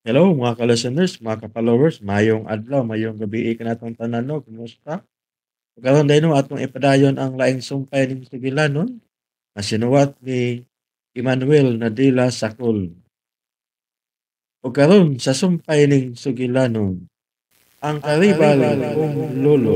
Hello mga ka-listeners, mga ka-followers, mayong adlaw, mayong gabi kanatong tanan no, kumusta? Karon day no atong ipadayon ang laing sumpay ning sugilanon nga sinuwat ni Emmanuel Nadila Sakol. Ug karon sa sumpay ning sugilanon, ang karibal kong lolo.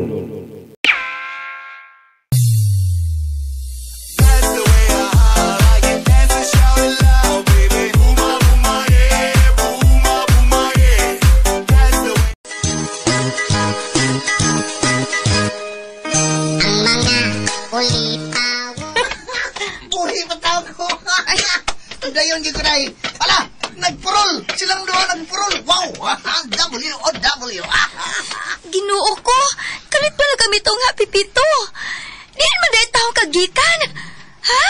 Ang mga ulipaw. Puri pa tao ko. Dayon gyud ko dai. Ala, nagpurol. Silang duha nagpurol. Wow. W O W. Ginoo ko, kalit pala kami tong happy pito. Diin man dahil taong kagikan. Ha?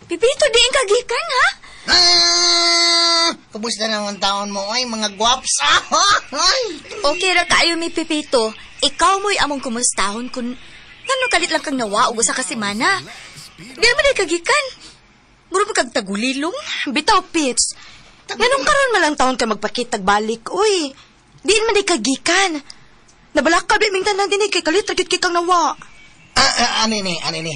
Pipito, diin kagikan, ha? Ah, kumusta naman taon mo ay mga guwaps? Ay. Okay ra kaayo mi Pipito. Ikaw mo'y among kumustahon kun ngano kalit lang kang nawa og usa ka semana. Diin man dahil kagikan. Muro pa kag tagulilong. Bitaw, Pits. Nganong karon man lang taon ka magpakitag balik, uy. Diin man di kagikan. Nabalak ka, ming tanan dinhi kay kalit ra gyud kay kang nawa. Ah, ah, ani ni, ani ni.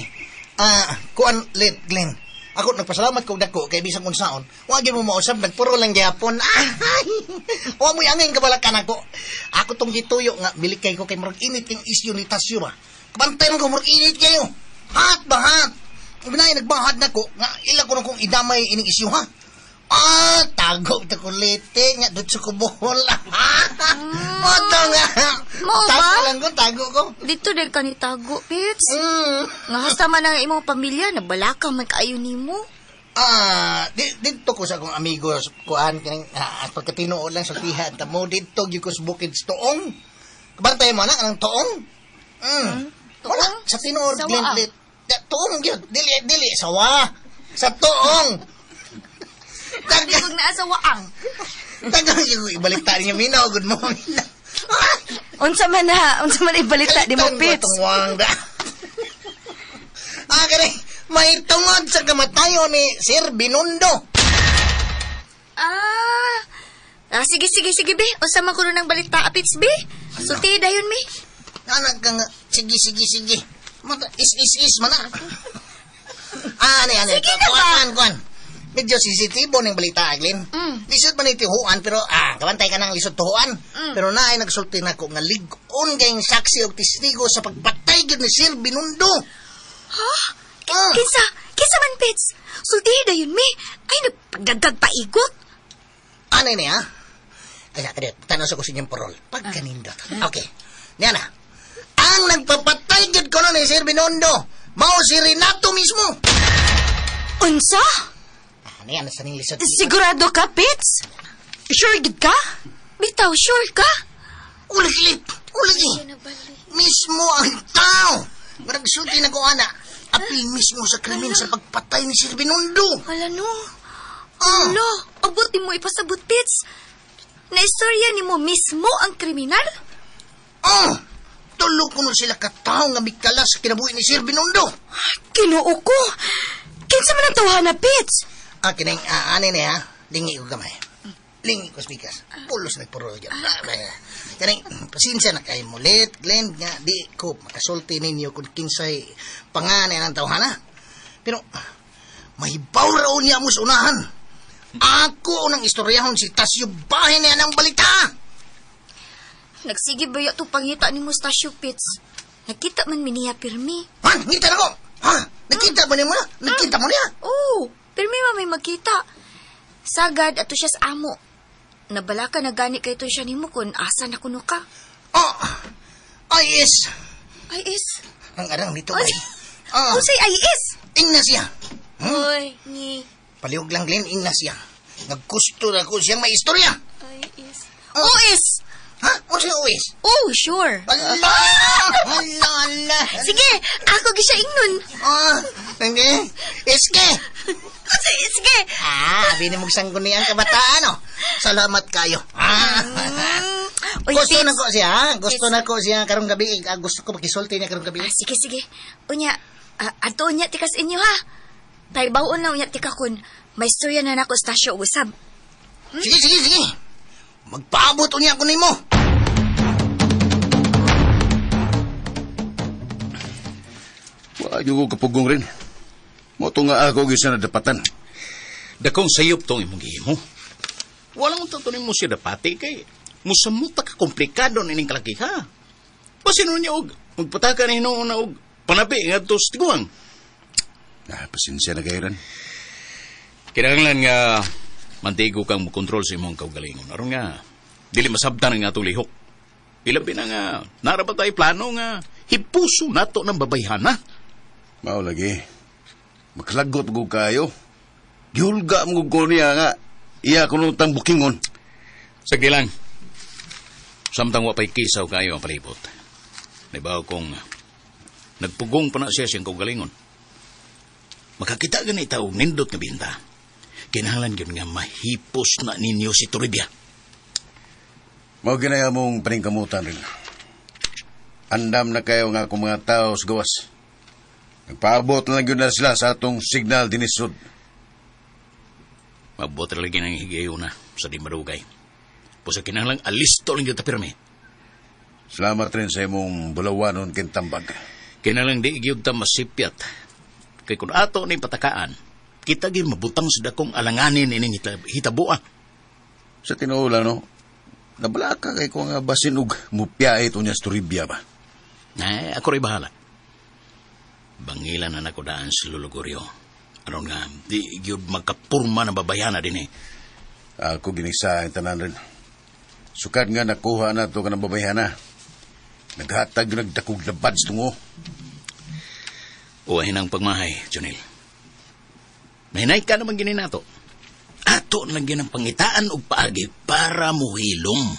Ah, kuan lit Glenn. Ako nagpasalamat kog dako kay bisan unsaon. Wa gyud mo mausab nagpuro lang gyapon. Ay. Wa mo'y angin kabalakan ako. Ako tong gituyo nga bilikay ko kay murag init king isyu ni Tasyo ba. Kabantay man ko murag init kayo. Hat ba hat. Binay nagbahad nako nga ila ko na kong idamay ining isyu ha. Ah, tago ta ko lite nga dudto ko Bohol. Moto nga. Mao ba? Tago lang ko, tago ko. Dito dahil ka ni tago, Pits. Mm. Nga hasta man ang imong pamilya, nabalaka man kaayo nimo. Ah, dito ko sa akong amigo kuan kining pagkatinuod lang sa tiha ta mo dito gyud ko sa bukid sa tuong. Kabantay mo na anang tuong. Wala sa tinuod Sawa, Glenn ah. Lit. Tuong gyud dili dili sawa. Sa tuong. Di kog naa sa waang. Tagang gyud ko ibalita niya minaw good morning. Unsa man na, unsa man ibalita di mo, Kalitan ko Pits. itong wang da. Ah, kani, may tungod sa kamatayon ni Sir Binundo. Ah. Ah, sige, sige, sige, be. Unsa man kuno ng balita, Pits, be? Sulti dayon mi. Anak ka nga, sige, sige, sige. Mata, is, is, is, mana. Ah, ani, ani. Sige na ba? Kuan, kuan. Medyo sensitibo ning balita, Glenn. Lisod man itihuan, pero, kabantay ka ng lisod tuhuan. Pero naay nagsulti na ko nga lig-on kayong saksi o testigo sa pagpatay gyud ni Sir Binundo. Ha? Ah. Kinsa? Kinsa man, Pits? Sulti dayon mi. Ay, nagpagdagdag paigot. Ano ini, ha? Ay, kadet, tanaw sa kusin yung parol. Pagkanindot. Okay. Niya na. Ang nagpapatay gyud ko ni Sir Binondo, mao si Renato mismo. Unsa? Ano yan? Sa ning lisod. Sigurado ka, Pits? Sure gid ka? Bitaw, sure ka? Ulit-ulit. Ulit. Mismo ang tao. Nagsulti na ko, ana. Apil mismo sa krimen sa pagpatay ni Sir Binondo. Wala no. Ah. Ala, abot di mo ipasabot, Pits. Naistorya ni mo mismo ang kriminal? Ah! Tulo ko nun sila katao nga mikala sa kinabuhi ni Sir Binondo. Kinoo ko. Kinsa man ang tawhana, Pits? Ah, kining, ani niya, lingi ko gamay. Lingi ko speakers. Pulos nagpurol dyan. Kining, pasensya na kayo mulit, Glenn, nga di ko makasulti ninyo kung kinsay panganay ng tawhana. Pero, may raw niya mo sa unahan. Ako unang istoryahon si Tasyo Bahin niya ng balita. Nagsige ba yato pangita ni Mustasio, Pits? Nakita man mi niya pirmi. Ha? Ngita na ko! Ha? Nakita ba niya mo na? Nakita mo niya? Oo, pirmi man may magkita. Sagad ato siya sa amo. Nabalaka na gani kay to siya nimo kun asa na kuno ka. Oh! Ay, is! Ay is. Ang arang dito. Ay. Ay. Ah, Unsay ay is? ingna siya. Oy, ni Palihog lang, Glenn, ingna siya. Naggusto na ko siyang may istorya. ay is. Oh, is. Ha? O siya uwis? Oh, sure. Ala! Ala, ala. Sige, ako gi siya ingnon. Ah, hindi. Iske! Unsay sige. Ah, abi ni mong sangguniang kabataan, oh. Salamat kayo. Ah. Uy, Gusto Pits. na ko siya, ha? Gusto Pits. na ko siya karong gabi. Ah, gusto ko makisulti niya karong gabi. Ah, sige, sige. Unya, ato unya tikas inyo ha. Paibaon na unya tika kun may istorya na nako stasyo usab. Sige, sige, sige. Magpaabot unya ako nimo. Wa gyud ko kapugong rin. Mo to nga ako gyud sa nadapatan. Dakong sayop tong imong gihimo. Walang unta to nimo siya dapati kay musamuta ka komplikado nining kalaki ha. Basin niya og magpataka ni hinuon na og panabi ngadto sa tiguang. Ah, pasensya na kayo rin. Kinahanglan nga mantigo kang mokontrol sa imong kaugalingon. Aron nga dili masabtan ang atong lihok. Ilabi na nga nara ba tayo plano nga hipuso nato ng babayhana. Mao lagi. Maklagot ko kayo. Gihulga mo ko niya nga. Iya kuno tang bukingon. Sige lang. Samtang wa pa'y kisaw kayo ang palibot. Naibaw kong nagpugong pa na siya siyang kaugalingon. Makakita gani ta og nindot nga binta. Kinahanglan gyud nga mahipos na ninyo si Toribia. Mao ginaya mong paningkamutan rin. Andam na kayo nga akong mga tao sa gawas. Nagpaabot na lang yun na sila sa atong signal dinisod. Mabot ra lagi ng higayon na sa di madugay. Pusa kinahanglan alisto lang gyud ta pirmi. Salamat rin sa imong bulawanon kintambag. Kinahanglan di gyud ta masipyat. Kay kun ato ni patakaan, kita gyud mabutang sa dakong alanganin ining hitaboa. Sa tinuod lang, no? Nabalaka kay ko nga basin og mupiyahe to niya sa Toribia ba? Ay, ako rin bahala. Bangilan na nako daan sa Lulugorio. Aron nga, di gyud magkapurma na babayana din eh. Ako ginisa ang tanan rin. Sukad nga nakuha na to ka ng babayana. Naghatag nagdakog labad sa tungo. Uwahin ang pagmahay, Junil. Mahinay ka naman gini nato. Ato lang yun ang pangitaan og paagi para muhilom.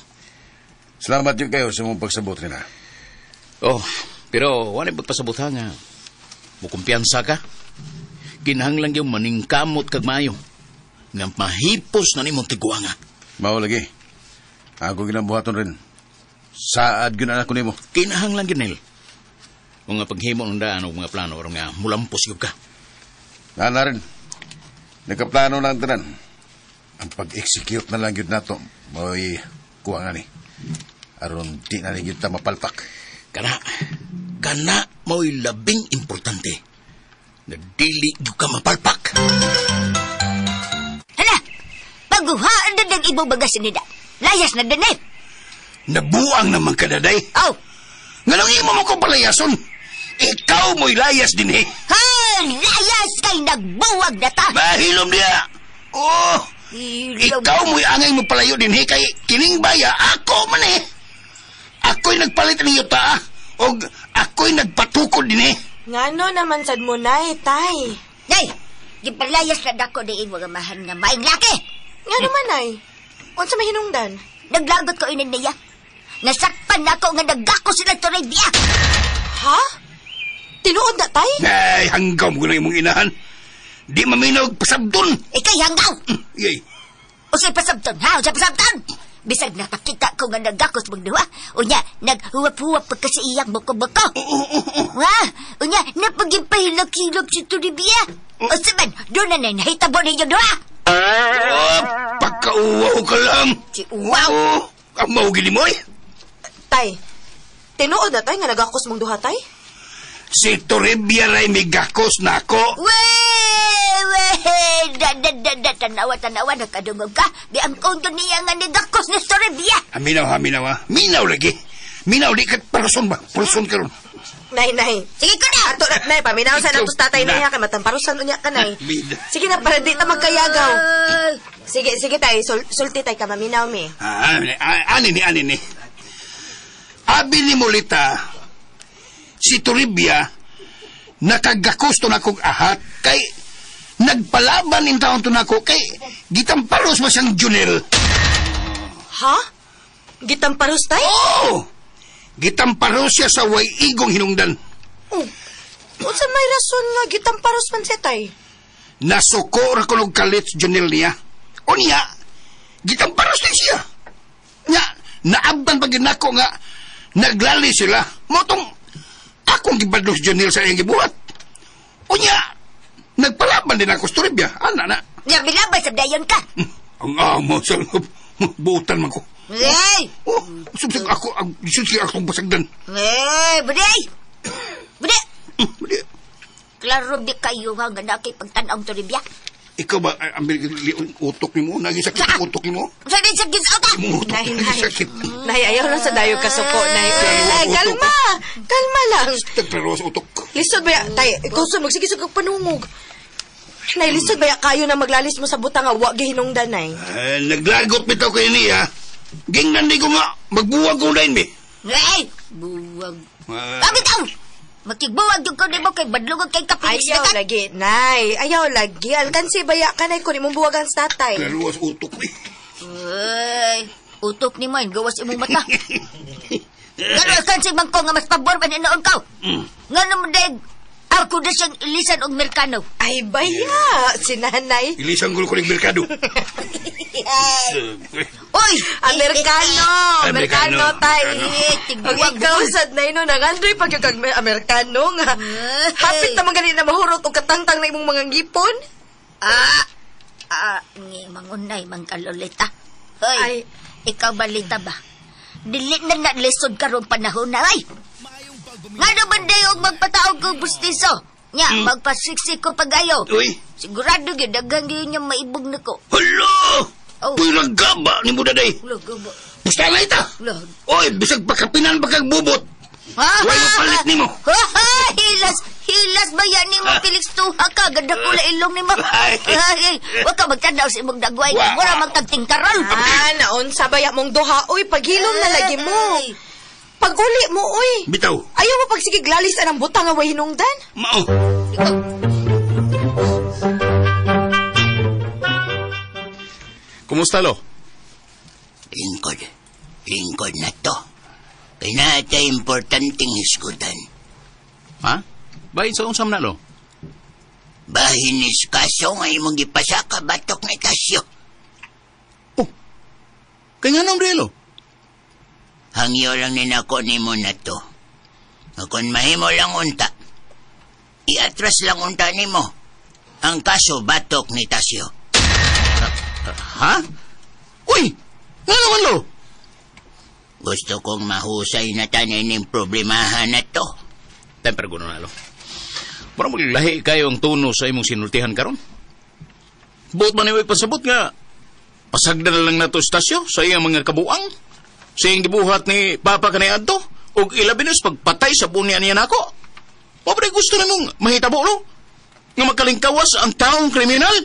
Salamat yun kayo sa mong pagsabot rin ha. Oh, pero wala pagpasabot ha nga. Mukumpiyansa ka. Kinahanglan yung maningkamot kag maayo. Nga mahipos na nimong tiguanga. Mao lagi. Ako ginabuhaton rin. Saad gyud na ako nimo. Kinahanglan gyud nil. Mga paghimo ng daan o mga plano aron nga mulampos gyud ka. Nana rin. Nagkaplano na ang tanan. Ang pag-execute na lang gyud nato mo'y kuha nga ni. Aron di na rin gyud ta mapalpak. Kana, kana mo'y labing importante. Na dili gyud ka mapalpak. Hala, paguhaan na ng ibong bagas nila. Layas na din eh. Nabuang naman ka, daday. Oh, Nganong imo mo ko palayason? Ikaw mo'y layas din eh. ha, layas kay nagbuwag na ta. Mahilom niya. Oh, Hilom. ikaw mo'y angay mo palayo din eh. Kay kining baya, ako man eh. Ako'y nagpalit niyo ta. Og ako'y nagpatukod din eh. Ngano naman sad mo, nay, tay? Nay, gipalayas na dako di imo nga mahan nga maing laki. Ngano man, nay? Unsa may hinungdan? Naglagot ko inin niya. Nasakpan na ako nga nagdako sila Toribia. Ha? Tinuod na, tay? Ay, hanggaw mo na imong inahan. Di maminaw pasabdon. Ikay hanggaw. Yay. Usay pasabton, ha? Usay pasabton. Bisag nakakita ko nga nagakos magduha. Unya, naghuwap-huwap pa kasi iyang buko-buko. Ha? Unya, napagipahilak-hilak si Toribia. O saman, doon na na nahitabo ninyo duha. Oh, pagkauwaw ka lang. Si Uwaw. Oh, amaw gini mo eh. Tay, tinuod na, tay, nga nagakos mong duha, tay? Si Toribia ray migakos na ako. Weh, weh, da, da, da, da, tanawa, tanawa, nakadungog ka. Di ang konto niya nga nigakos ni Toribia. Haminaw, haminaw ha. Minaw lagi. Minaw di ka parason ba? Parason ka ron. Nay, nay. Sige ko na. Ato na, nay, paminaw sa natos tatay Na. na kay matamparusan unya ka, nay. Bida. Sige na, para di ta magkayagaw. Ay, Sige, sige, tay, sulti tay ka, maminaw mi. Ah, ani ni, ani ni. Abi ni Molita, si Toribia, nakagakos to na kong ahat, kay nagpalaban in taon to na ko, kay gitamparos ba siyang Junel? Ha? Gitamparos, tay? Oo! Gitamparos siya sa way igong hinungdan. Oh. Unsa may rason nga gitamparos man siya, tay? Nasuko ra kunog kalit Junel niya. O niya, gitamparos din siya. Nya, naabdan pa ginako nga naglali sila. Motong akong gibadlong si Junel sa iyang gibuhat. O niya, nagpalaban din ako sa Toribia. Ana na. Nga bilaban sa dayon ka. Ang amo sa butan man ko. Hey! Oh, subsig ako, ang subsig akong pasagdan. Hey, budi! Budi! Budi. Klaro di kayo ha, nga nakipagtan-ang Toribia. Ikaw ba, ang utok ni mo? Naging sakit ang utok ni mo? Sa rin sakit sa utok! Imong utok, Nay, naging nay. sakit. Nay, ayaw lang sa dayo kasuko, nay. Ay, kalma! Kalma lang. Tagplaro sa utok. Lisod ba ya? Tay, ikaw sa magsige sa kag panungog. Nay, lisod ba ya kayo na maglalis mo sa butang nga wa gihinungdan, nay? Naglagot bitaw kay niya. Gingnan di ko nga, magbuwag ko na mi. Hey! Buwag. Ah. Bakit aw? Makigbuwag yung ko nimo kay badlugog kay kapilis Ayaw na ka. lagi, nay. Ayaw lagi. Alkansi baya ka, nay, kung imong buwagan sa tatay. Klaro sa utok mi. Uy, utok ni mo, gawas imong mata. Gano alkansi man ko nga mas pabor man inoon ka. Nga naman dahil, ako na siyang ilisan og Merkano. Ay, baya. Si nanay. Ilisan ko ko ng merkado. Uy! Amerikano! Amerikano, tay. Eh, Pag tigbuwag. ikaw sad na ino, nangandoy pag yung kag Amerikano nga. Hapit na man gani na mahurot og katangtang na imong mga ngipon. Ah, ngi mangunay man kalolita. Hoy, Ay. ikaw balita ba? Dili na na lisod karon panahon na ay. Ngano man dayo og magpataog kog bustiso? Nya, magpasiksik ko pagayo. Uy, Sigurado gyud daghan gyud niya maibog nako. hala! Oh. Pirang gaba ni mo daday. Ulo gabo. Basta na ita. Ulo. Oy, bisag pagkapinan pagkagbubot. Way mo palit nimo. Hilas, hilas ba yan ni mo Felix Tuha ka? Ganda ko la ilong ni mo. Ay. Ay, Wa ka magtanaw sa imong dagway. Wa. Wala magtagtingkarol. Ah, naunsa baya mong duha. Uy, paghilom na lagi mo. Ay. Pag-uli mo, uy. Bitaw. Ayaw mo pagsigig lalis anang butang nga way hinungdan. Mao. Kumusta, lo? Lingkod. Lingkod na to. Kaya natay importanteng hisgutan. Ha? Bahin sa unsam na, lo? Bahin is kaso nga imong gipasaka batok ni Tasyo. Oh, kaya nga nang lo? Hangyo lang ni nako nimo na to. Nga Kung mahimo lang unta, iatras lang unta nimo. Ang kaso batok ni Tasyo. Ha? Uy! Nga naman, lo? Gusto kong mahusay na tanin ning problemahan na to. Temper guno na, lo. Mura maglahi kayo ang tono sa imong sinultihan karon. Buot man imo'y pasabot nga pasagdan na lang nato estasyo sa iyang mga kabuang. Sa iyang gibuhat ni Papa kanay adto ug ilabi na sa pagpatay sa bunya niya nako. Pobre gusto na mong mahitabo, lo? Nga magkalingkawas ang taong kriminal.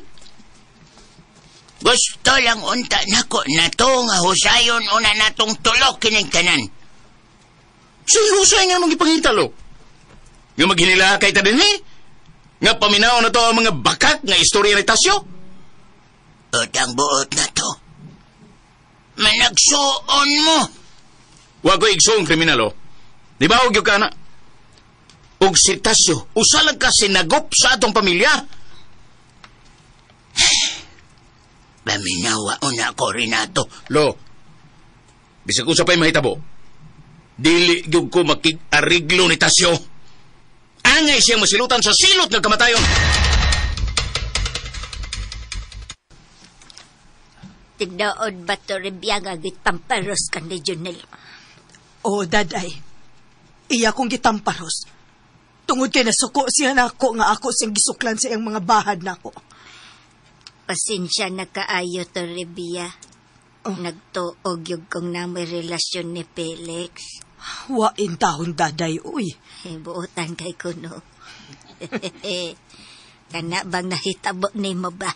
Gusto lang unta nako na to nga husayon una natong tulok kining tanan. Sa husay nga mong ipangita, lo? Nga maghinila kay ta din, eh? Nga paminaw na to ang mga bakak nga istorya ni Tasyo? Utang buot na to. Managsuon mo. Wa ko igsoong kriminal, oh. Di ba, og ka na? Og si Tasyo, usa lang ka sinagop sa atong pamilya. Paminawa una ko Renato. Lo, bisag unsa pa'y mahitabo, dili gyud ko makig-ariglo ni Tasyo. Angay siyang masilutan sa silot nga kamatayon. Tinuod ba Toribia nga gitamparos ka ni Junel? Oo, daday. Iya kong gitamparos. Tungod kay nasuko siya nako nga ako siyang gisuklan sa iyang mga bahad nako. Pasensya na kaayo, Toribia. Oh. Nagtuog yung kong namoy relasyon ni Felix. Wain taon, daday, uy. Eh, buotan kay kuno. Kana bang nahitabo nimo ba?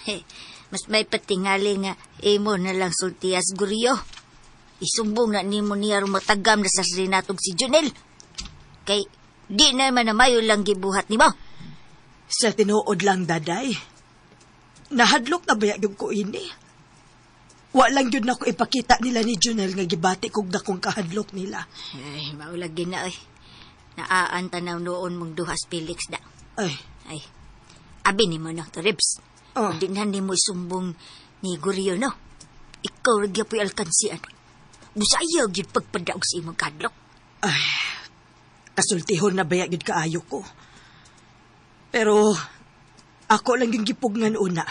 Eh, mas may patingali nga imo na lang sultias guryo. Isumbong na nimo niya rumatagam na sa sinatog si Junel. Kay di naman na mayo lang gibuhat nimo. Sa tinuod lang, daday. Nahadlok na ba yung ko ini? Wa lang yun ako ipakita nila ni Junel nga gibati kog dakong kahadlok nila. Ay, maulag gina oy. Naaan tanaw noon mong duhas Felix da. Ay, Ay, abi nimo no, to ribs. Oh. Di na nimo isumbong ni Guryo no. Ikaw ra gyapoy alkansian. Busaya gyud pagpadaog sa imong kadlok. kasultihon na baya gyud kaayo ko. Pero ako lang yung gipugnan una.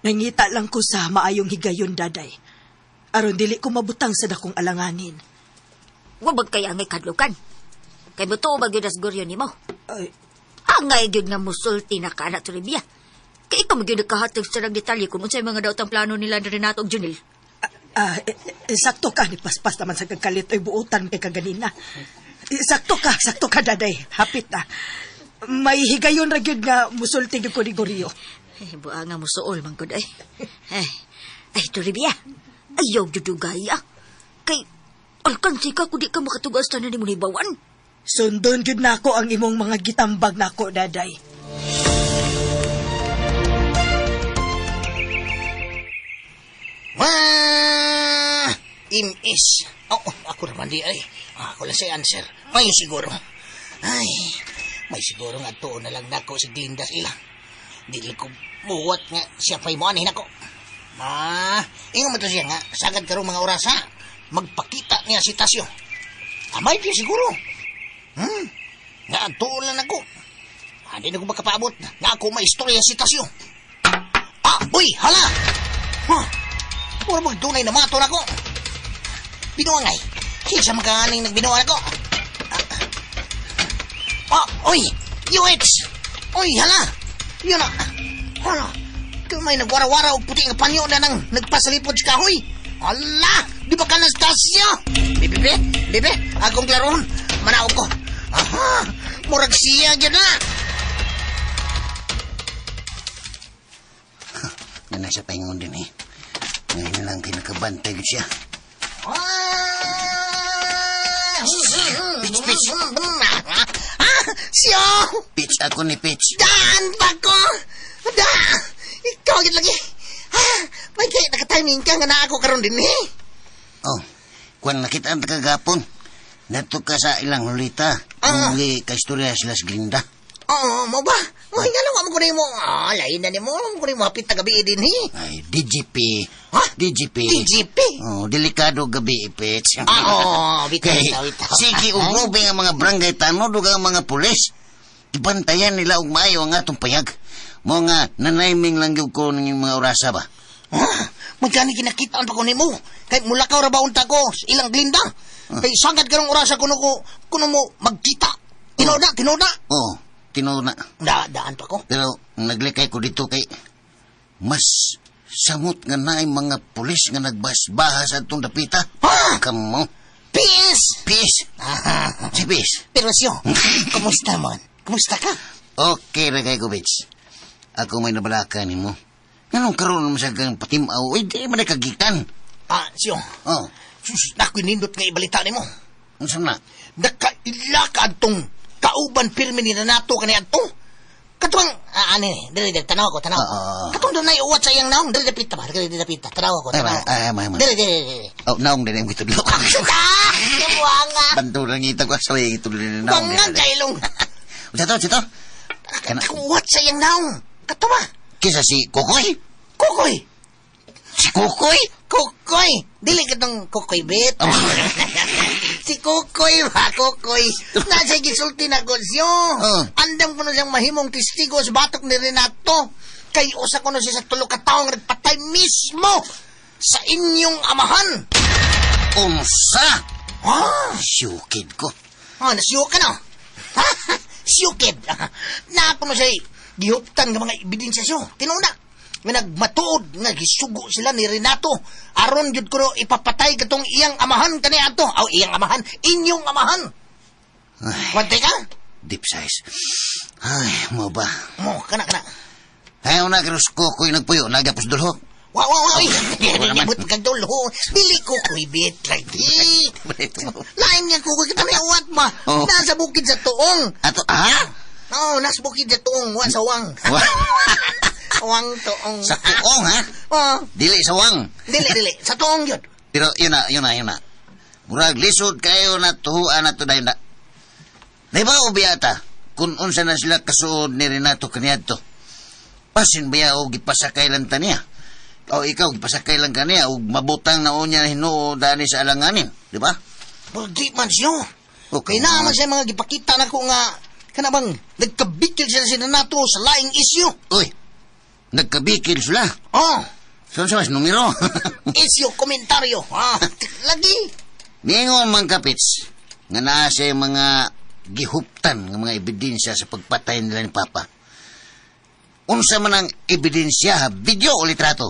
Nangita lang ko sa maayong higayon, daday. Aron dili ko mabutang sa dakong alanganin. Wa bag kay angay kadlukan. Kay mutuo ba gyud as Gorio nimo? Ay, Angay gyud nga musulti na ka anak Toribia. Kay ikaw man gyud nakahatag sa nang detalye kung unsay mga daotang plano nila ni Renato ug Junil. Sakto ka, ni paspas naman sa kagkalit oy buotan kay kaganina. Sakto ka, daday. Hapit na. May higayon ra gyud nga musulti gyud ko ni Gorio. Ay, buha nga musuol man gud ay. Ay, Toribia. Ayaw dudugay ah. Kay alkansi ka kung di ka makatugas tanan nimo ni bawan. Sundon gyud nako ang imong mga gitambag nako, daday. Wah! MS. Oh, ako naman di ay. Ako lang si answer. May siguro. Ay, may siguro nga tuon na lang nako si Glinda sila. Dili ko buwat nga siya pa'y mo anin ako. Ma, ingon mo to siya nga, sagad karong mga orasa, magpakita niya si Tasyo. Amay di siguro. Nga tuon lang ako. Hindi na ko makapaabot. Nga ako may istorya si Tasyo. Ah, uy, hala! Huh? Puro magdunay na mato na ko. Binuangay. Kinsa makaning nagbinuang ako. Ah, uy! UX! Uy, hala! Yun na. Hala! Kung may nagwara-wara og puti nga panyo na nang nagpasalipod sa kahoy. Hala! Di ba ka Nastasio? Bebe, bebe, akong klaroon. Manaog ko. Aha! Murag siya dyan na! Na nasa paingon din eh. Ngayon lang kinakabantay ko siya. Pitch, pitch. Ah, siyo! Pitch ako ni Pitch. Daan pa ko! Da! Ikaw agad lagi. Ah, may kaya nakatiming ka nga na ako karon din eh. Oh, kuan nakita ang kagapon. Nato ka sa ilang hulita. Ah. Ang kaistorya sila sa Glinda. Oo, mo ba? Uy, nga lang, mo ko na mo. Ah, lain na ni mo. Mo ko na mo hapit na gabi din eh. Ay, DGP. Ha? DGP. DGP? Oh, delikado gabi, Pitch. Ah, oo, bitaw, Kay, bitaw, bitaw. sige, ugrubi ang mga barangay tanod ug ang mga pulis. Ibantayan nila og maayo ang atong payag. Mo nga, nanayming lang gyud ko ng mga orasa ba? Ah, magkani kinakitaan pa ko nimo. Kay mula ka ra ba unta ko sa ilang Glinda. Kay sagad karong orasa kuno ko kuno mo magkita. Tinuod na, tinuod na. Oo, tinuod na. Da, daan pa ko. Pero naglikay ko dito kay mas samot nga naay mga pulis nga nagbasbaha sa atong dapita. Ha? Kamo. PS! PS. Si PS. Pero siyo, kumusta man? Kumusta ka? Okay ra kay ko, bitch. Ako may nabalaka nimo. Nganong karon naman sa kang patimaw, uy, di man na kagikan. Ah, siyo. Oh, Sus, nakoy nindot nga ibalita nimo. unsa na? Nakaila ka adtong kauban pirmi ni Renato kani adto. Katong ani, dili dili tanaw ko, tanaw ko. Katong dunay uwat sa iyang naong, dili dapita ba? Dili dapita, tanaw ko, Ay, tanaw. ay, ay, ay, ay. Dili dili dili. Oh, naong din ang gitudlo. Ah, kabuanga. Banturan ngita ko sa iyang gitudlo ni naong. Bangang kailong. Unsa to, unsa to? Kana Katong uwat sa iyang naong. Kato ba? kisa si Kokoy? Kukoy. Si Kokoy? Kukoy. Dili katong kukoy bit. Oh. Si Kukoy ba, Kukoy. Nasa gisulti na ko siyo. Oh. Andam ko na siyang mahimong testigo sa batok ni Renato. Kay usa ko na siya sa tulo ka taong nagpatay mismo sa inyong amahan. Unsa? Ah, Siyukid ko. ah nasiyo ka na. Ha? Siyukid. Na ako na siya gihuptan ng mga ebidensya siyo. Tinuna. Nga nagmatuod nga gisugo sila ni Renato. Aron jud ko ipapatay katong iyang amahan kani ato. Aw iyang amahan, inyong amahan. Ay, Kwante ka? deep size. Ay, mo ba? Mo, kana kana. Ayaw na karos Kokoy nagpuyo, nagapos dulho. Wa wa wa. Wala naman. Ibot kag dulho. Dili ko kuibit lagi. Lain nga kukoy kita may uwat ba? Oh. Nasa bukid sa tuong. Ato, ha? Oo, nasa bukid sa tuong, wa sa wang. Wang tuong. Sa tuong, ha? Oo. Dili sa wang. Dili dili, sa tuong yun. Pero yun na, yun na, yun na. Murag lisod kayo na tuhuan na to dahil na. Di ba ubiyata kung unsa na sila kasuod ni Renato kaniadto? Pasin ba o gipasakay lang ta niya? O ikaw, gipasakay lang kaniya o mabutang na unya hinuo dani sa alanganin, di ba? Pero di man siyo. Okay. Kaya naman siya mga gipakita na ko nga, kana bang nagkabikil sila si Renato sa laing isyu. Uy, Nagkabikil sila. Oh, So, sa mas numero. isyo komentaryo. Ah, lagi. Ningon man kapits, nga naa siya yung mga gihuptan ng mga ebidensya sa pagpatay nila ni Papa. Unsa man ang ebidensya, ha? Video o litrato?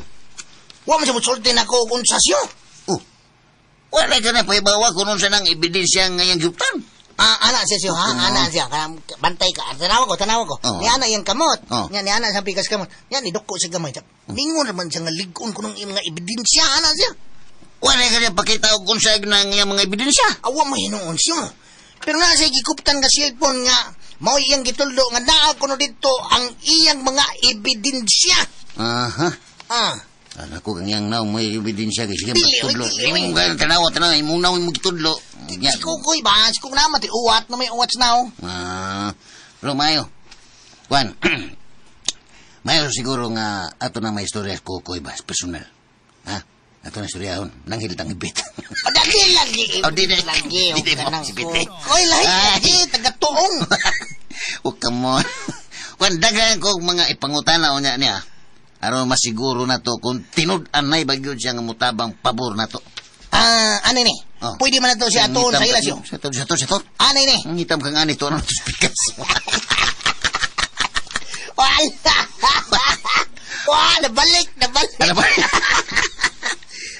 Wa man sa musulti na ko kung sasyo. Oh, wala ka na paibawa kung unsa nang ebidensya nga iyang gihuptan. Ah, ana siya siya, ha? Ana siya. Kanang bantay ka. Tanawa ko, tanawa ko. Oo. Ni ana iyang kamot. Oo. Nya ni ana sa pikas kamot. Nya ni duko siya gamay. Ningon naman siya nga lig-on ko nung iyang mga ebidensya, ana siya. Wala ka na pakita og unsa nang iyang mga ebidensya. Awa mo hinuon siya. Pero na siya gikuptan nga cellphone nga mao iyang gituldo nga naa kuno dito ang iyang mga ebidensya. Aha. Ah, Anak ko, kang naong may ebidensya kay sige Dili, magtudlo. oy, dili, oy. Imong ganang tanawa, tanawa, imong naong magtudlo. Nya. si Kukoy ba? Si Kukoy naman, uwat na may uwat now. Ah, pero mayo. Juan, mayo siguro nga ato na may istorya sa Kukoy ba, personal. Ha? Ato na istoryahon. Nanghil tang ibit. O, dali lagi. Oh, di na. Lagi. Di na, Kanang si Pite. Kukoy, lahi, Ay. lagi, taga-tuong. Oh, come on. Juan, daghan ko og mga ipangutana o niya niya. Aron masiguro na to kung tinud-an na'y bagyod siya nga mutabang pabor na to. Ah, ano ni? Oh. Pwede man na to siya atuon sa ila siyo. Sa to, sa to, sa to. Ano ni? Ang hitam kang ani to, ano to speakers. Wala. Wala, nabalik, nabalik. Ano ba?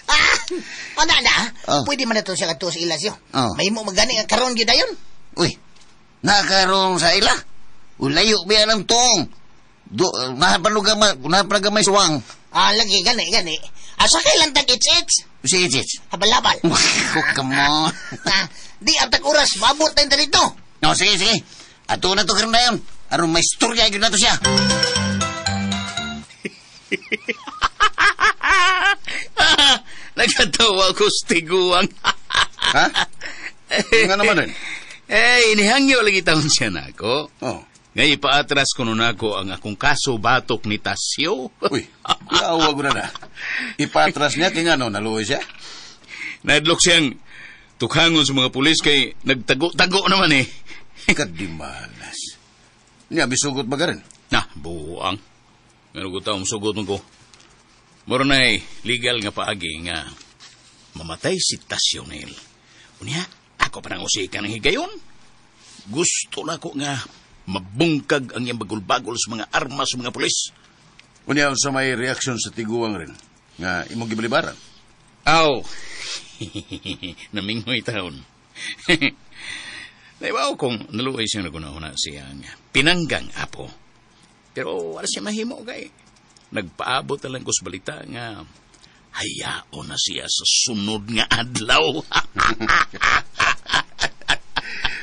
Ah, ano na? Oh. Pwede man na to siya atuon sa ila siyo. Oh. May mo magani nga karon gyud dayon. Uy, nakaroon sa ila. Ulayo biya ng tuong. Do, nahapalugamay suwang. Ah, lagi gani gani. Asa kay lang tag it's Si Ichich. Habalabal. Oh, come on. Ah, di ang tag oras maabot tayo dito. No, sige, sige. Ato na to karon na yun. Aron may istorya yun na to siya. Nagkatawa ko sa tiguang. Ha? Nga naman rin. Eh, inihangyo lagi taon siya na ako. Oh. Ngay ipaatras ko nun ako ang akong kaso batok ni Tasyo. Uy, yawa ko na na. Ipatras niya, kaya nga no, naluoy siya. Nadlok siyang tukhangon sa mga pulis kay nagtago-tago naman eh. Kadimalas. Niya, bisugot ba ka rin? Na, buang. Nga ko taong sugot mo ko. Moro na legal nga paagi nga mamatay si Tasyo Neil. Unya, ako pa nang usikan ng higayon. Gusto na ko nga mabungkag ang iyang bagol-bagol sa mga armas sa mga pulis. Unya, sa may reaksyon sa tiguang rin, nga imong gibalibaran. Aw, naminghoy taon. Naibaw kung naluoy siyang nagunahuna siyang pinanggang apo. Pero wala siya mahimo kay. Nagpaabot na lang ko sa balita nga hayao na siya sa sunod nga adlaw.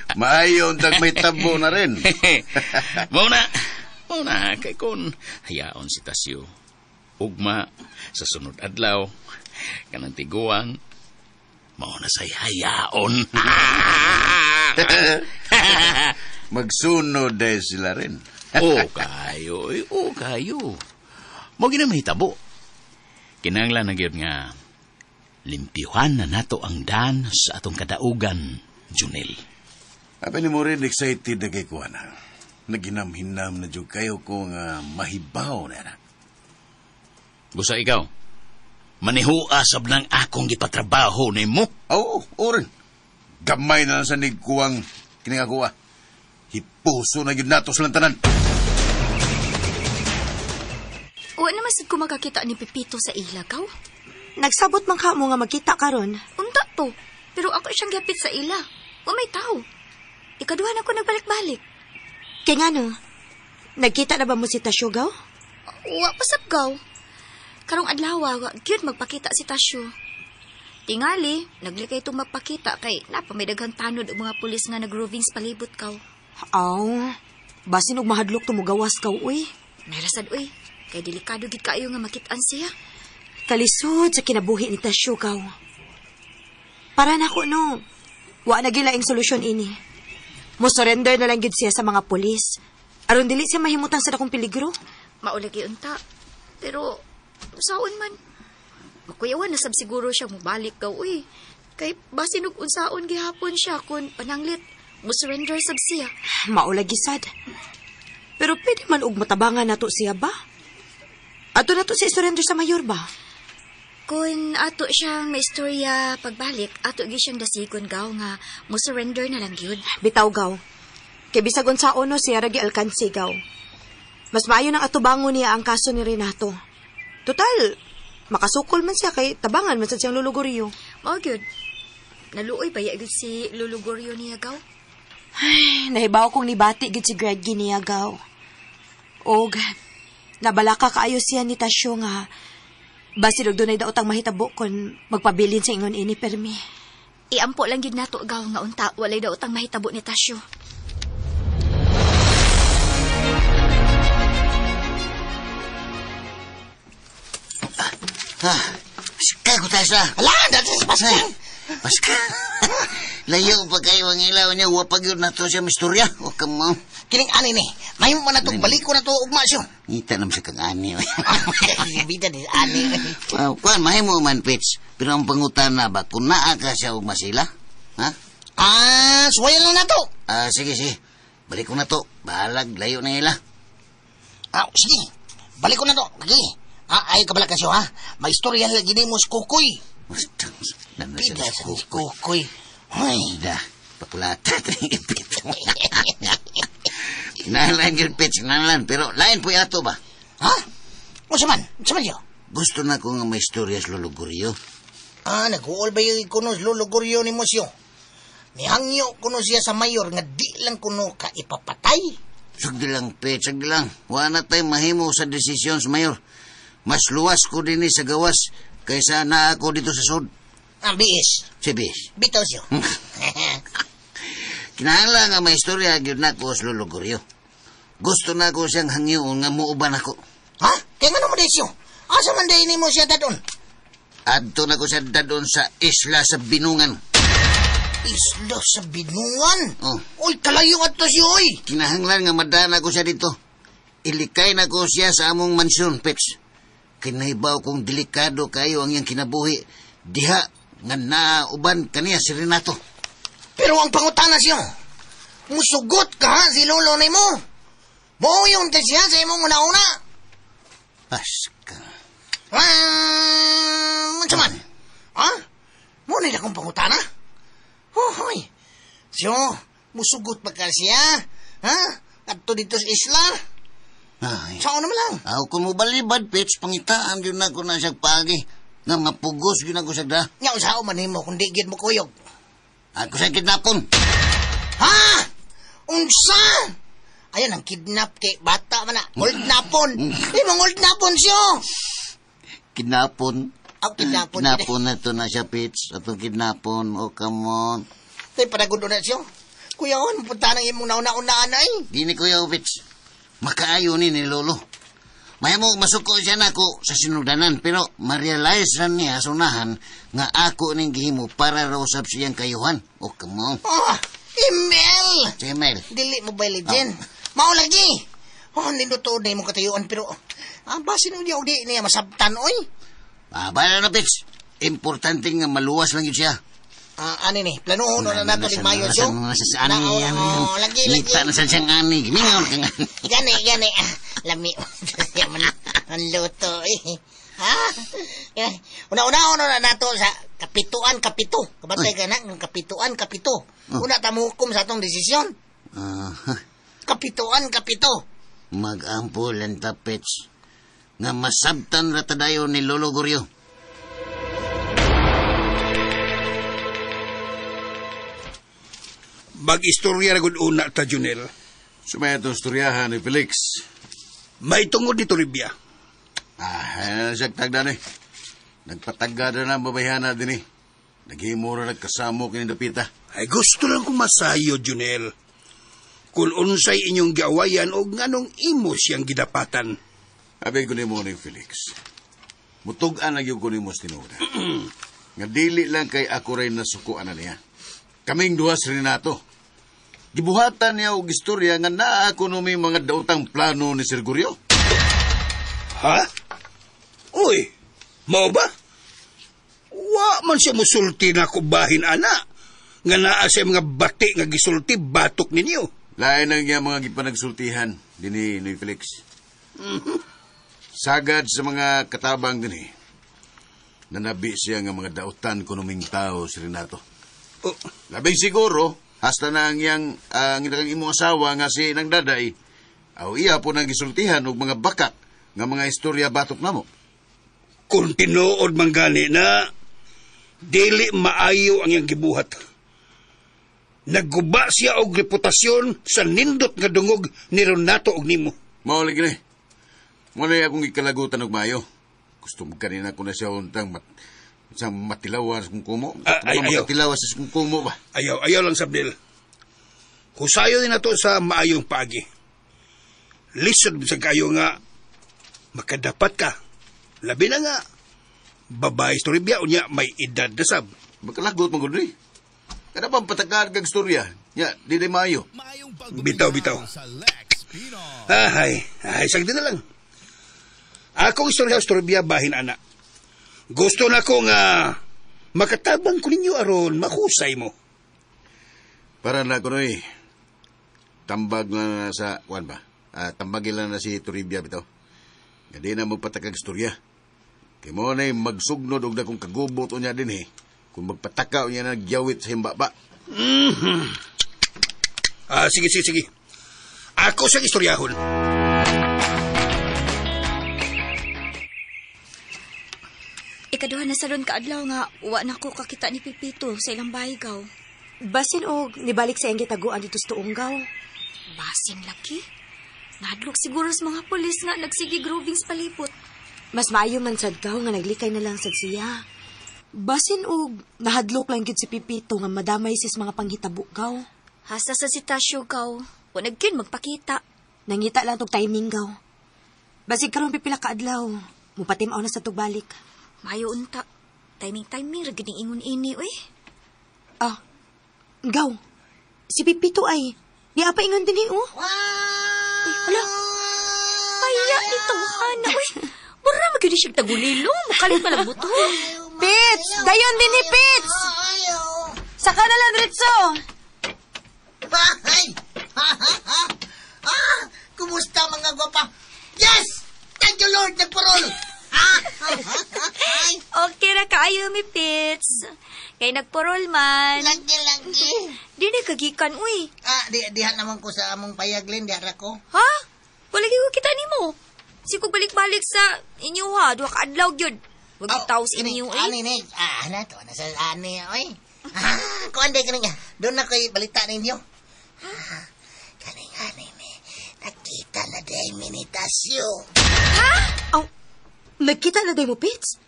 Maayon, tag may tabo na rin. Mao na, kay kun hayaon si Tasyo. Ugma sa sunod adlaw, kanang tiguang, mao na say hayaon. Magsunod dahil sila rin. O kayo, eh, o kayo. Mo gina mahitabo. Kinanglan na gyud nga limpyuhan na nato ang dan sa atong kadaugan, Junel. Abi ni mo rin excited na kay Kuana. Naginam-hinam na dyan kayo kung mahibaw na na. Busa ikaw, manihua sab ng akong gipatrabaho nimo. Oo, oo rin. Gamay na lang sa nigkuwang kiningakuha. Hipuso na yun nato sa lantanan. Wa naman sad ko makakita ni Pepito sa ila, kaw. Nagsabot man ka mo nga magkita karon. Unta to. Pero ako siyang gapit sa ila. Wa may tao. Ikaduha na ko nagbalik-balik. Kay ngano? Nagkita na ba mo si Tasyo, gaw? Wa pa sab gaw. Karong adlaw, wa gyud magpakita si Tasyo. Tingali, naglikay itong magpakita kay napa may daghang tanod og mga pulis nga nagroving sa palibot kaw. Aw, basin og mahadlok tumugawas kaw, uy. Merasad uy, kay delikado gid kaayo nga makit-an siya. Kalisod sa kinabuhi ni Tasyo, gaw. Para nako no. Wa na gilaing solusyon ini. Mo surrender na lang gid siya sa mga pulis. Aron dili siya mahimutang sa dakong peligro. Maulagi unta. Pero saon man. Makuyawan na sab siguro siya mobalik gaw uy. Kay basin og unsaon gihapon siya kun pananglit mo surrender sab siya. Maulagi sad. Pero pwede man og matabangan nato siya ba? Ato na to si surrender sa mayor ba? Kung ato siyang maistorya pagbalik, ato gyud siyang dasigon gaw nga mo surrender na lang gyud. Bitaw gaw. Kay bisag unsa ono siya ra gi alkansi gaw. Mas maayo nang atubangon niya ang kaso ni Renato. Total, makasukol man siya kay tabangan man sad siyang Lolo Gorio. Mao gyud. Naluoy ba gyud si Lolo Gorio niya gaw? Ay, nahibaw kong nibati gyud si Greg niya gaw. Og nabalaka kaayo siya ni Tasyo nga basin og dunay daotang mahitabo kon magpabilin sa ingon ini permi. Iampo lang gyud nato gaw nga unta walay daotang mahitabo ni Tasyo. Ha, kaya ko tayo sa... Ala, dati si Pascal. Pascal. Layo pa kayo ang ilaw niya. Wapag yun na to siya misturya. O kamo. Kining ani ni. May mo na to. Balik ko na to ugma siya. Ngita naman siya kang ani. Bida ni ani. Kuan, mahimo man, Pits. Pero ang pangutan na ba, kung naa ka siya ugma sila? Ha? Ah, suwayan lang na to. Ah, sige, sige. Balik ko na to. Bahalag, layo na ila. Ah, sige. Balik ko na to. Sige. Ah, ay kabala kasi ha. May istorya lagi ni mo si Kukoy. Bida sa si Kukoy. Ay, da. Pakulata ka ng ipit. Kinalan yun, Pits. Kinalan. Pero lain po yato ba? Ha? O saman? Saman siya? Gusto na ko nga may istorya sa Lolo Gorio. Ah, nag-uol ba yung kuno sa Lolo Gorio ni Mosyo? Nihangyo kuno siya sa mayor nga di lang kuno ka ipapatay. Sagdi lang, Pits. Sagdi lang. Wala na tayo mahimo sa desisyon sa mayor. Mas luwas ko din sa gawas kaysa naa ako dito sa sud. Ah, biis. Si biis. Bitaw siyo. Kinahanglan nga may istorya gyud nako sa Lolo Gorio. Gusto na ko siyang hangyoon nga muuban ako. Ha? Kaya nga naman siyo? Asa man dahil mo siya dadon? Adto na ko siya dadon sa isla sa Binungan. Isla sa Binungan? Oh. Uy, kalayo adto siya, oy! Kinahanglan nga madana ko siya dito. Ilikay na ko siya sa among mansyon, Pets. Kinahibaw kong delikado kayo ang iyang kinabuhi. Diha nga nauban kaniya si Renato. Pero ang pangutana siya, musugot ka ha, si lolo ni mo. Buoyon ka siya sa imong una-una. Paska. Unsa man? Ha? Muna na akong pangutana? Hoy. Siyo, musugot pa ka siya? Ha? Adto dito sa isla? Ay. Sao naman lang? Aw, kung mo balibad, Pits, pangitaan yun na ko na siyang paagi. Nga mapugos yun ako siya da. Nga, sao man mo kung di gid mo kuyog. Ako siya kidnapon. Ha? Unsa? Ayan, ang kidnap kay bata man na. Old napon. Imong old napon siyo. Kidnapon. Aw, kidnapon. Kidnapon na to na siya, Pits. Atong kidnapon. O, come on. Tay, panagudo na siyo. Kuya, on, punta ng imong nauna-unaan ay. Di ni Kuya Pits. Makaayo ni Lolo. Mahimo masuko siya nako sa sinugdanan pero ma-realize ra niya sa unahan nga ako ning gihimo para raw usab siyang kayuhan. Oh, come on. Oh, email. Sa email. Dili Mobile Legend. Oh. Mao lagi. Oh, nindot na imong katayuan pero basin niya di niya masabtan oy. Ah, bahala na, Pits. Importante nga maluwas lang yun siya. Ani ni, planuhon na nato ni Mayo siyo. Nasa sa ani, ani. Lagi, lagi. Nita na sa siyang ani. Gimingaw kang ani. Gani, gani. Lami. Ang luto eh. Ha? Una-una na nato sa kapituan, kapito. Kabatay ka na, ng kapituan, kapito. Una ta muhukom sa atong desisyon. Kapituan, kapito. Mag-ampo lang ta, Pets. Nga masabtan ra ta dayon ni Lolo Gorio. Mag-istorya ra gud una ta, Junel. Sumaya itong istoryahan ni Felix. May tungod ni Toribia. Ah, siya tagda ni. Nagpatagada na ang babayhana din eh. Naghimo na nagkasamo kini dapita. Ay, gusto lang ko masayo, Junel. Kung unsay inyong giawayan o nganong imo siyang gidapatan. Abi ko nimo ni Felix. Mutug-an na gyud ko nimo sa tinuod. Nga dili lang kay ako rin nasukuan na niya. Kaming duha si Renato. Gibuhatan niya og istorya nga naa ko no may mga daotang plano ni Sir Gorio. Ha? Uy, mao ba? Wa man siya musulti na kubahin, ana. Nga naa siya mga bati nga gisulti batok ninyo. Lain lang niya mga gipanagsultihan dinhi ni Felix. Mm-hmm. Sagad sa mga katabang din eh. Nanabi siya nga mga dautan kunuming tao si Renato. Oh. Labing siguro, hasta na ang iyang ang imong asawa nga si Nang Daday, aw iya po nang gisultihan og mga bakak nga mga istorya batok namo. Kung tinuod man gani na dili maayo ang iyang gibuhat. Nagguba siya og reputasyon sa nindot nga dungog ni Renato og nimo. Mao lagi ni. Mao na akong gikalagutan og maayo. Gusto mo kanina ko na siya untang matilawan sa kungkumo. Ayaw. Matilawan sa kungkumo ba? Ayaw, ayaw lang sabdil. Husayo din nato sa maayong paagi. Lisod sa kayo nga makadapat ka. Labi na nga, babae istorya unya may edad na sab. Makalagot man gud ni. Kada pa patakaan kag istorya. Nya, di na maayo. Bitaw, bitaw. Ahay, ay, sagdi na lang. Akong istorya, istorya bahin ana. Gusto na ko nga makatabang ko ninyo aron mahusay mo. Para na ko noy. Tambag na sa kuan ba? Tambagin lang na si Toribia bitaw. Nga di na magpatakag istorya. Kay mo na'y magsugnod og dakong kagubot unya din eh. Kung magpataka unya na nagyawit sa himbaba. Mm-hmm. Sige. Ako siyang istoryahon. Ikaduha na sa ron kaadlaw nga wa na ko kakita ni Pipito sa ilang bahay gaw. Basin og nibalik sa iyang gitaguan dito sa tuong gaw. Basin laki. Nadlok siguro sa mga pulis nga nagsige grovings palipot. Mas maayo man sad gaw nga naglikay na lang sad siya. Basin og nahadlok lang gyud si Pipito nga madamay sis mga panghitabo gaw. Hasta sa sitasyo gaw, wa nagkin magpakita. Nangita lang tog timing gaw. Basig karon pipila ka adlaw, mupatim-aw na sa tugbalik. Mayo unta. Timing-timing ra gid ingon ini oy. Ah. Gaw. Si Pipito ay niya pa ingon dinhi oh. Uy, hala. Paya nito hana oy. Mura man gyud siya tagulilo, mukalit pa lang buto. Pits, dayon dinhi Pits. Saka na lang Ritso. Ay! Ah, kumusta mga gwapa? Yes! Thank you Lord, nagparol. Okay ra kaayo mi Pits. Kay nagparol man. Lagi. Di na kagikan uy. Ah, diha naman ko sa among payaglin, diha ra ko. Ha? Wala gyud ko kita nimo. Sige balik-balik sa inyo ha, duha ka adlaw gyud. Wag taw sa inyo eh. Ani ni, ana to na sa ani oy. Kuan day kani nga. Doon na ko'y balita ninyo. Kaning ani ni. Nakita na day minitasyo. Ha? Aw, nagkita na day mo, Pits?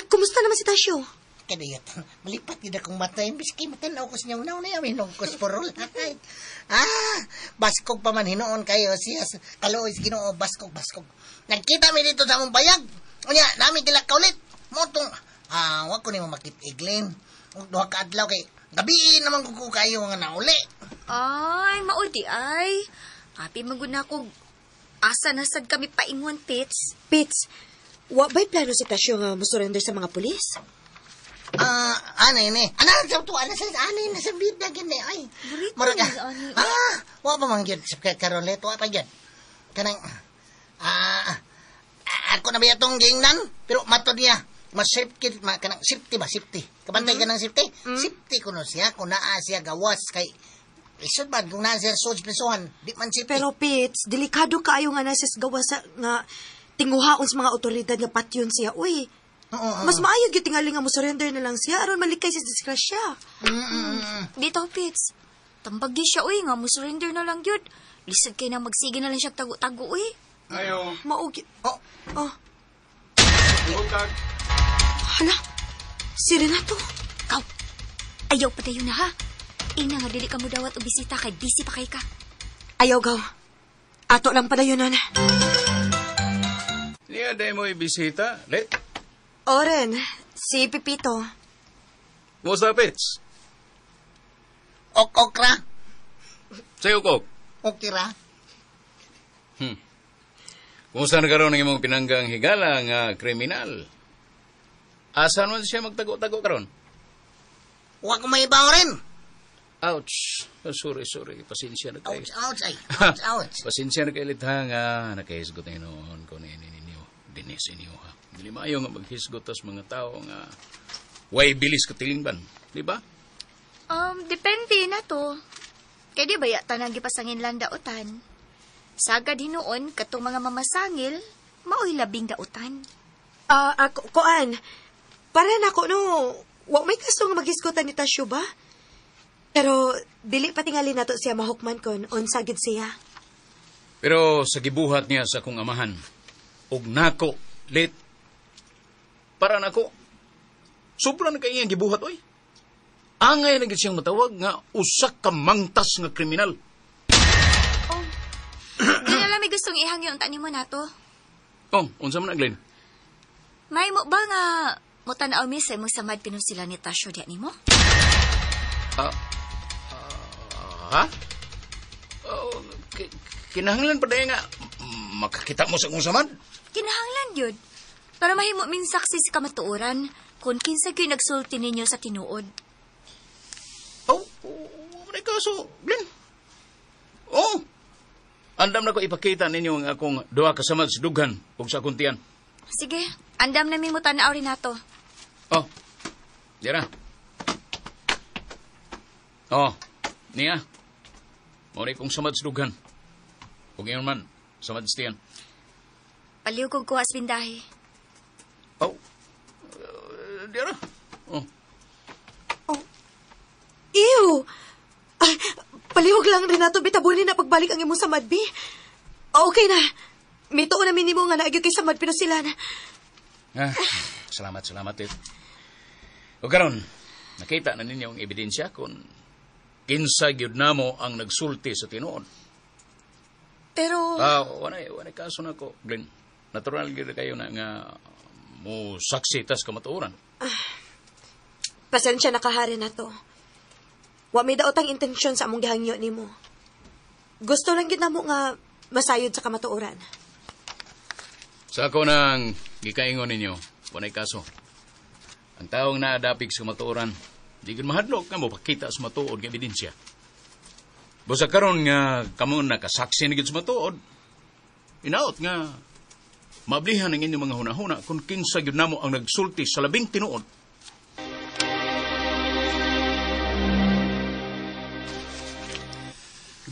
Kumusta naman si Tasyo? Kadiyot, malipat gid akong mata. Imbis kay matanaw ko sa inyong naw na yamin ko sa parol. Baskog pa man hinuon kayo siya. Kaluoy sa Ginoo, baskog. Nagkita mi dito sa among bayag. Unya, nami gila kaulit. Motong, wag ko nimo makit-iglin. Duha ka adlaw kay gabi naman ko kayo nga nauli. Ay, maudi ay. Happy man gud na ako. Asa na sad kami paingon, Pits? Pits, wa ba'y plano si Tasyo nga mo-surrender sa mga pulis? Ano ini? Ana sa to, ana sa ani na sa bida gini ay. Murag wa pa man gyud sa karolet, wa pa gyud. Kanang ako na ba itong gingnan? Pero matod niya, mas safety, kanang safety ba, safety. Kabantay ka ng safety? Safety kuno siya, kung naa siya gawas kay isod man, kung naa siya sud prisuhan, di man safety. Pero Pits, delikado kaayo nga naa siya sa gawas nga tinguhaon sa mga otoridad nga patyon siya. Uy, mas maayo gyud tingali nga mo surrender na lang siya aron malikay siya sa disgrasya. Dito, Pits. Tambagi siya, uy, nga mo surrender na lang gyud. Lisod kay na magsige na lang siya tago-tago, uy. Ayo. Maugi. Oh. Oh. Buntag. Hala. Si Renato. Kaw. Ayaw patayo na ha. Ina nga dili ka mo dawat og bisita kay busy pa kay ka. Ayaw gaw. Ato lang padayon na. Niya day mo ibisita, Let. Oren, si Pipito. Kumusta, Pits? Ok ra. Sa'yo, Kok. Okay ra. Kumusta na karon ang imong pinanggang higala nga kriminal? Asa man siya magtago-tago karon? Wa ko maibaw rin. Ouch. Oh, sorry. Pasensya na kayo. Ouch, ay. Ouch. Pasensya na kayo litha nga nakahisgot na hinoon ko ni ninyo. dinhi sa inyo ha. Dili maayo nga maghisgot tas mga tao nga way bilis katilingban, di ba? Depende na to. Kaya di ba yata nang gipasangin lang dautan? Sagad hinuon, katong mga mamasangil, maoy labing dautan. Kuan, para nako no, wa may kaso nga maghisgutan ni Tasyo ba? Pero dili pa tingali nato siya mahukman kon unsa gid siya. Pero sa gibuhat niya sa akong amahan, og nako, lit, para nako, sobra na kay iyang gibuhat, oy. Angay na gid siyang matawag nga usa ka mangtas nga kriminal. Oh. Di na lang may gustong ihangyo unta nimo nato. Oh, unsa man na, Glenn? May mo ba nga mutan-aw mi sa imong samad pinusila ni Tasyo diya nimo? Ha? Oh, kinahanglan pa dahil nga makakita mo sa akong samad? Kinahanglan yun. Para mahimo min saksi sa kamatuoran kung kinsa gyud nagsulti ninyo sa tinuod. Oh, oh, kaso, Glenn. Oh, andam na ko ipakita ninyo ang akong duha ka samad sa dughan ug sa akong tiyan. Sige, andam na mi mo tan-aw rin nato. Oh, dira. Oh, niya. Mao ni kong samad sa dughan. Ug ingon man, samad sa tiyan. Paliw kong kuha sa bindahe. Oh, dira. Oh. Oh. Ew! Ay, palihog lang, Renato. Bitabunin na pagbalik ang imong samad, bi. Okay na. Mituo na minimo nga naagyo kay samad pinusilan. Ah, salamat, salamat, Tit. O karon, nakita na ninyo ang ebidensya kung kinsa gyud namo ang nagsulti sa tinuod. Pero... Wanay kaso na ko, Glenn. Natural gyud kayo na nga mo saksi tas kamatuoran. Pasensya na kahari na to. Wa may daotang intensyon sa among gihangyo nimo. Gusto lang gyud namo nga masayod sa kamatuoran. Sa ako nang gikaingon ninyo, wanay kaso. Ang taong naadapig sa kamatuoran, di gyud mahadlok nga mopakita sa matuod nga ebidensya. Busa karon nga kamo nakasaksi na gyud sa matuod, inaot nga mablihan ang inyong mga hunahuna kung kinsa gyud namo ang nagsulti sa labing tinuod.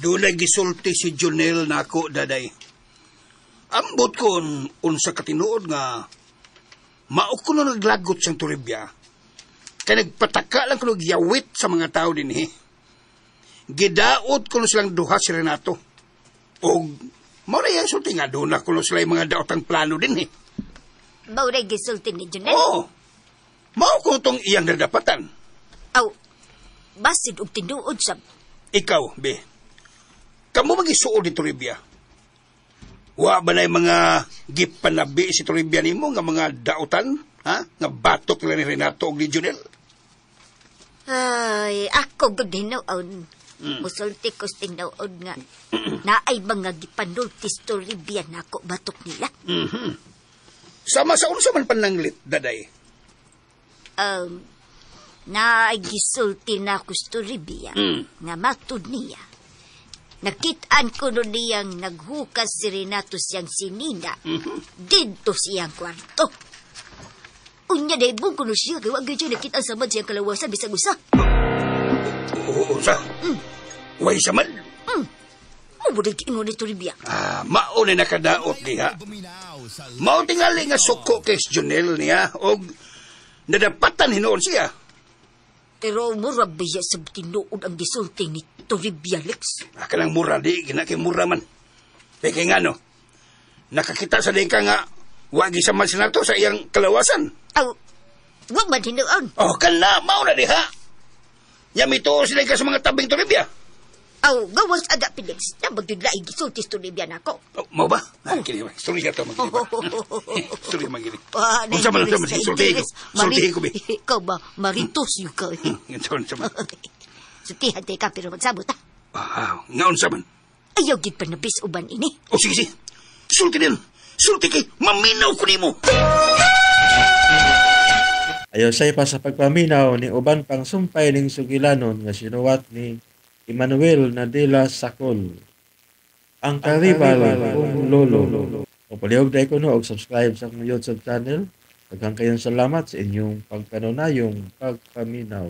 Dunay gisulti si Junel nako, daday. Ambot ko unsa katinuod nga mao ko no naglagot siyang Toribia. Kay nagpataka lang ko nagyawit sa mga tao dinhi. Gidaot ko no silang duha si Renato. Og mao ra yang sulti nga doon na ko no sila mga daotang plano dinhi. Mao ra gisulti ni Junel? Oo. Mao ko tong iyang nadapatan. Aw, basid og tinuod sa ikaw, be. Kamu magisuod ni Toribia. Wa ba na mga gipanabi si Toribia nimo nga mga dautan, ha? Nga batok nila ni Renato og ni Junel? Ay, ako gud hinuon. Musulti ko sa tinuod nga naay mga gipanulti si Toribia nako batok nila. Mm-hmm. Sama sa unsa man pananglit, daday? Naay gisulti nako si Toribia nga matud niya. Nakitaan ko nun niyang naghukas si Renato siyang sinina. Dito siyang kwarto. Unya na ibong kuno siya, kaya wag siya nakitaan sa siyang kalawasan bisag usa. Oo, usa? Way samad? Mabulig ingon ni Toribia. Ah, mao ni nakadaot niya. Mao tingali nga suko kay Junel niya, og nadapatan hinuon siya. Pero mura ba sa tinuod ang gisulti ni Toribia, Lex? Kanang mura, di, kinakay mura man. Kaya nga, no, nakakita sa dingka nga, wagi sa man sinato sa iyang kalawasan. Aw, wag man hinuon. Oh, kana, mao na diha. Yamito sila ka sa mga tabing Toribia. Aw, gawas aga, Felix. Nabagdudlaing gisulti sa Toribia na ako. Oh, mao ba? Ah, kini ba? Storya to, magkini ba? Storya, magkini. Unsa man, unsa man, sultihin ko. Sultihin ko, be. Ikaw ba, maritos yun ka. Unsa man. Sultihan tayo ka, pero magsabot, ha? Ah, nga unsa man? Ayaw, gid pa nabis uban ini. Oh, sige, sige. Sulti din. Sulti kay, maminaw ko nimo. Ayo say pa sa pagpaminaw ni uban pang sumpay ning sugilanon nga sinuwat ni Emmanuel Nadela Sakol. Ang karibal kong lolo. O palihog diay kuno og subscribe sa akong YouTube channel. Daghang kayong salamat sa inyong pagkanunayong pagpaminaw.